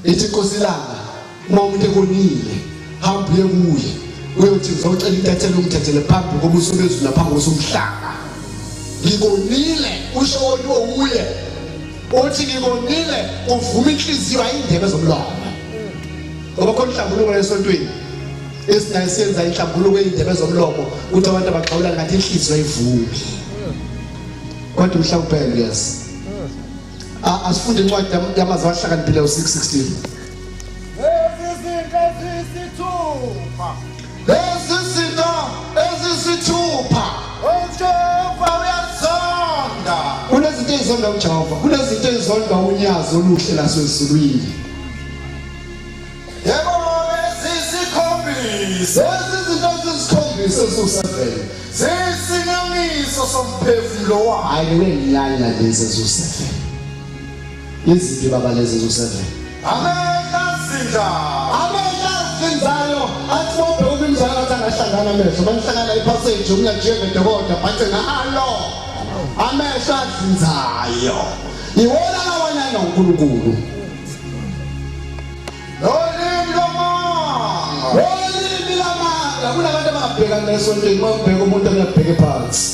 Ithi inkosi ilanga uma umuntu ekonile hamba uye kuye uyothi ngizocela intethelo ungithethele phambi kobuso bezulu naphambi kobuso umhlaba. Ngikonile usho wona uye uthi ngikonile uvuma inhliziyo ayindebe zomlomo. Ngoba khona inhlambuluko esontweni esinayo siyenza inhlambuluko eyindebe zomlomo ukuthi abantu abaxhawulana ngathi inhliziyo ayivumi. Kodwa mhlawumbe yes. Asifunde incwadi yamazwi ahlakaniphileyo 6:16. Lezi zinto eziyisithupha. Lezi zinto eziyisithupha. UJehova uyazonda. Kunezinto ezizonda uJehova, kunezinto ezizonda unyazi oluhle lasezulwini. Yebo, eziyisikhombisa. Lezi zinto eziyisikhombisa eziwu-7. Ziyisinengiso somphefumulo wakhe. Hayi nginyanya lezi eziwu-7. Iziphi baba lezi eziwu-7? Amehlo azinzayo. Amehlo azinzayo athi wobheka umnumzane athi angahlangana amehlo banihlangana iphaseji umnyajiye ngedokoda bhace ngalo amehlo azinzayo iwona lawanyanya uNkulunkulu. Lolimi lwamanga. Lolimi lamanga. Kunabantu abangabhekani esontweni, uma ubheka umuntu angabheke phansi.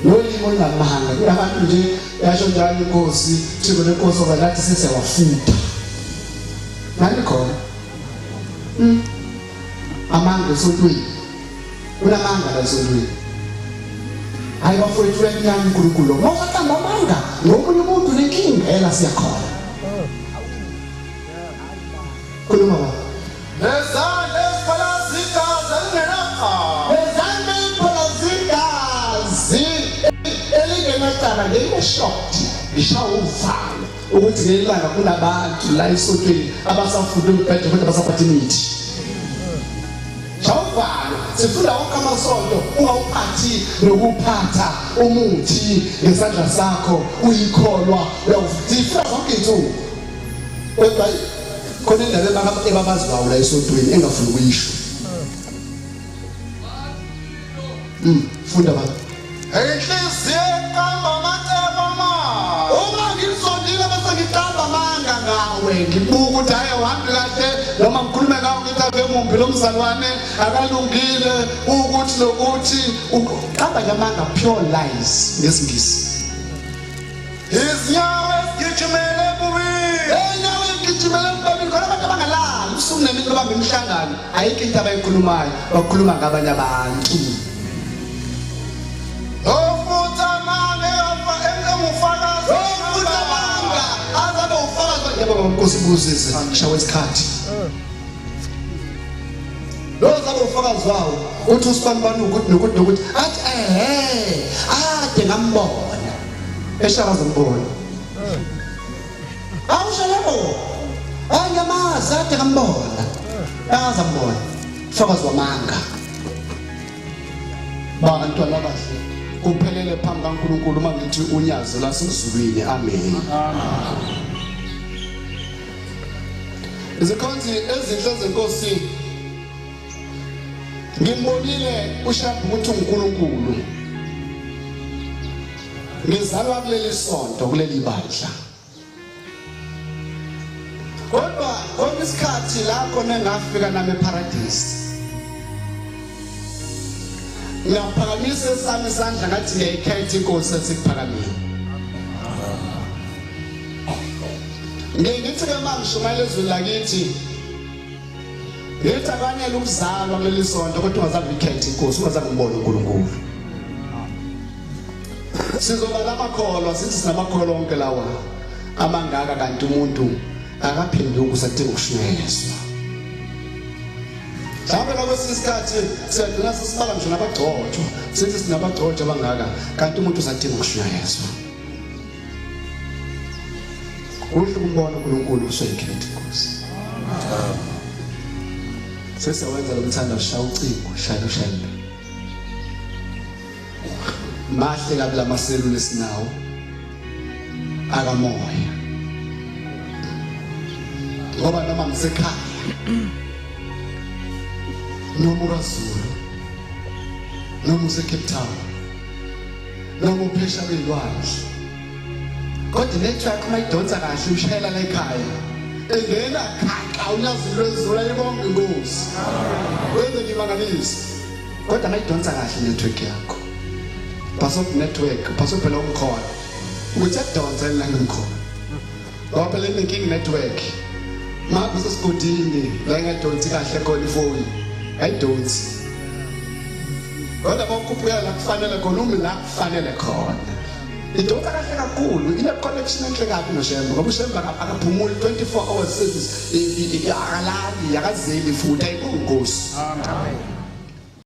Lolimi olunamanga. Kunabantu nje yasho njalo inkosi, thiko lenkosi oba nathi sesiyawafutha. Nani khona? Amanga esontweni. Kunamanga la esontweni. Hayi bafowethu uyakunyanya uNkulunkulu. Uma usaqamba amanga ngomunye umuntu nenkinga ela siyakhona. Khuluma baba. Nezandla eziphalaza igazi elingenacala. Nezandla eziphalaza igazi elingenacala ngineshocked ngishawa uvalo ukuthi ngelanga kunabantu la esontweni abasafunda umbhedo kodwa basaphatha imithi. Shawuvalo sifunda wonke amasonto ungawuphathi nokuphatha umuthi ngesandla sakho uyikholwa uyawufunda zonke insuku kodwa khona indaba ebabaziwayo la esontweni engafuni ukuyisho. Funda baba. Inhliziyo eqamba amacebo amabi. Uma ngizondile bese ngiqamba amanga ngawe, ngibuka ukuthi hayi uhambi kahle noma ngikhulume ngawe ngithi ave mumbi lo mzalwane akalungile ukuthi nokuthi uqamba nje amanga pure lies ngesiNgisi. Izinyawo ezigijimele ebubini. Inyawo ezigijimele ebubini khona abantu abangalali usuku nemini babamba imihlangano ayikho into abayikhulumayo bakhuluma ngabanye abantu. Ofutha amanga engufakazi. Ofutha amanga azabe ufakazi yebo baba Nkosi ubusise shawa isikhathi. Lo zabe ufakazi wawo uthi usibanibani ukuthi nokuthi nokuthi athi ehe ade ngambona eshakaza mbona. Awusho yebo. Hayi ngiyamazi ade ngambona. Akaze mbona. Ufakazi wamanga. Bantwana abahle kuphelele phambi kaNkulunkulu uma ngithi unyazi lasezulwini. Amen. Izikhonzi ezinhle zenkosi ngimbonile uShembe ukuthi uNkulunkulu. Ngizalwa kuleli sonto kuleli bandla. Kodwa konke isikhathi la khona engafika nami eparadise. Ngiyaphakamisa esami isandla ngathi ngiyayikhetha inkosi esikuphakamile. Ngeke ngithi ke uma ngishumayela ezweni lakithi ngithi akwanele ukuzalwa kuleli sonto kodwa ungazange uyikhethe inkosi ungazange umbone uNkulunkulu. Sizoba lamakholwa sithi sinamakholwa onke lawa amangaka kanti umuntu akaphenduki usadinga ukushunyayezwa. Mhlawumbe nakwesinye isikhathi siyagcina sesibala ngisho nabagcotshwa sithi sinabagcotshwa abangaka kanti umuntu usadinga ukushunyayezwa. Kuhle ukumbona uNkulunkulu usuyikhetha inkosi. Sesiyawenza lo mthanda shaya ucingo shaya ushayile. Mahle kabi lamaselula esinawo akamoya. Ngoba noma ngisekhaya noma ukaZulu noma useCape Town noma uphesha kwelwandle kodwa network uma idonsa kahle ushayela la ekhaya. Ingena khaxa unyazi lwezulu ayibonge inkosi. Wenze ngimangaliso. Kodwa ngayidonsa kahle network yakho. Pasop network, pasop phela ungikhona. Ukuthi adonse la ngikhona. Ngoba phela inenkinga network. Makho sesigodini la ingadonsi kahle khona ifoni. Ayidonsi. Kodwa bawukhuphukela la kufanele khona umi la kufanele khona. Idonsa kahle kakhulu ine connection enhle kabi noShembe ngoba uShembe akaphumuli 24 hours service akalali akazeli futhi ayibongosi. Amen.